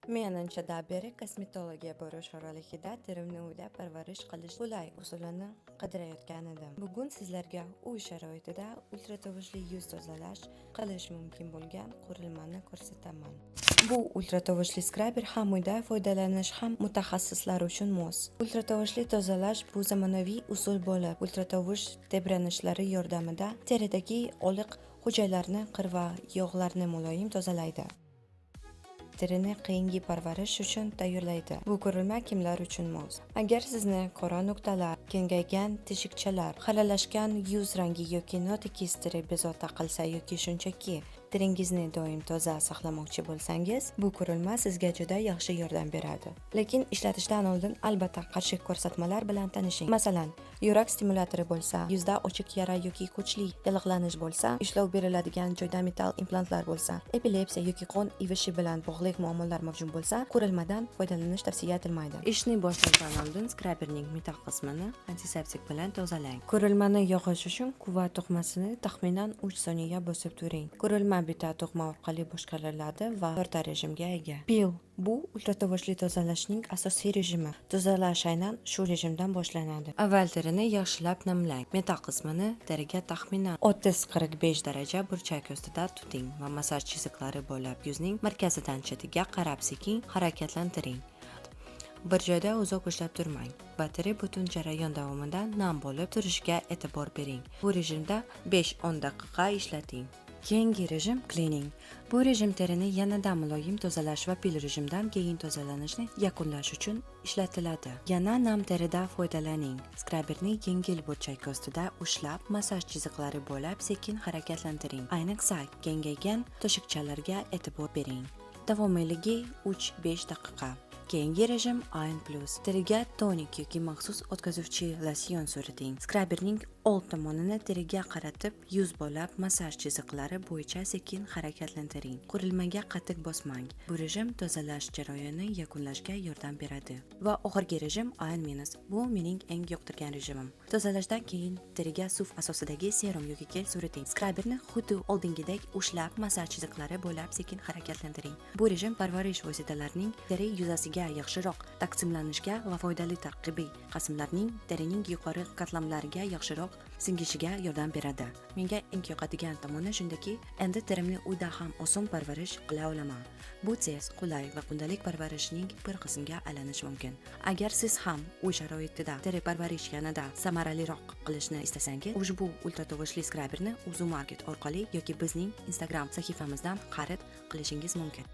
Men anchadan beri kosmetologga borish oralig'ida terimni uyda parvarish qilish qulay usulini qidirayotgan edim. Bugun sizlarga uy sharoitida ultratovushli yuz tozalash qilish mumkin bo'lgan qurilmani ko'rsataman. Bu ultratovushli skraber ham uyda foydalanish, ham mutaxassislar uchun mos. Ultratovushli tozalash bu zamonaviy usul bo'lib, ultratovush tebranishlari yordamida teridagi oliq hujayralarni, qir va yog'larni muloyim tozalaydi. Terini keyingi parvarish uchun tayyorlaydi. Bu qurilma kimlar uchun mos? Agar sizni qora nuqtalar, kengaygan teshikchalar, xiralashgan yuz rangi yoki notekis teri bezovta qilsa yoki shunchaki teringizni doim toza saqlamoqchi bo'lsangiz, bu qurilma sizga juda yaxshi yordam beradi. Lekin ishlatishdan oldin albatta qarshi ko'rsatmalar bilan tanishing. Masalan, yurak stimulyatori bo'lsa, yuzda ochiq yara yoki kuchli yallig'lanish bo'lsa, ishlov beriladigan joyda metall implantlar bo'lsa, epilepsiya yoki qon ivishi bilan bog'liq muammolar mavjud bo'lsa, qurilmadan foydalanish tavsiya etilmaydi. Ishni boshlashdan oldin skraberning metall qismini antiseptik bilan tozalang. Qurilmani yoqish uchun quvvat tugmasini taxminan 3 soniya bosib turing. Qurilma bitta tugma orqali boshqariladi va to'rtta rejimga ega. Peel bu ultratovushli tozalashning asosiy rejimi. Tozalash aynan shu rejimdan boshlanadi. Avval terini yaxshilab namlang. Metall qismini teriga taxminan 30-45 daraja burchak ustida tuting va massaj chiziqlari bo'ylab yuzning markazidan chetiga qarab sekin harakatlantiring. Bir joyda uzoq ushlab turmang va teri butun jarayon davomida nam bo'lib turishiga e'tibor bering. Bu rejimda 5-10 daqiqa ishlating. Keyingi rejim cleaning. Bu rejim terini yanada muloyim tozalash va peel rejimdan keyin tozalanishni yakunlash uchun ishlatiladi. Yana nam terida foydalaning. Skraberni yengil burchak ostida ushlab, massaj chiziqlari bo'ylab sekin harakatlantiring. Ayniqsa, kengaygan to'shikchalarga e'tibor bering. Davomiyligi 3-5 daqiqa. Keyingi rejim Ion Plus. Teriga tonik yoki maxsus o'tkazuvchi losyon surting. Skraberning old tomonini teriga qaratib, yuz bo'ylab massaj chiziqlari bo'yicha sekin harakatlantiring. Qurilmaga qattiq bosmang. Bu rejim tozalash jarayonini yakunlashga yordam beradi. Va oxirgi rejim Ion Minus. Bu mening eng yoqtirgan rejimim. Tozalashdan keyin teriga suv asosidagi serum yoki gel surting. Skraberni xuddi oldingidek ushlab, massaj chiziqlari bo'ylab sekin harakatlantiring. Bu rejim parvarish vositalarining teri yuzasiga yaxshiroq taqsimlanishiga va foydali tarkibiy qismlarning terining yuqori qatlamlariga yaxshiroq singishiga yordam beradi. Menga eng yoqadigan tomoni shundaki, endi terimni uyda ham oson parvarish qila olaman. Bu tez, qulay va kundalik parvarishning bir qismiga aylanishi mumkin. Agar siz ham uy sharoitida teri parvarish yanada samaraliroq qilishni istasangiz, ushbu ultratovushli skraberni Uzu Market orqali yoki bizning Instagram sahifamizdan xarid qilishingiz mumkin.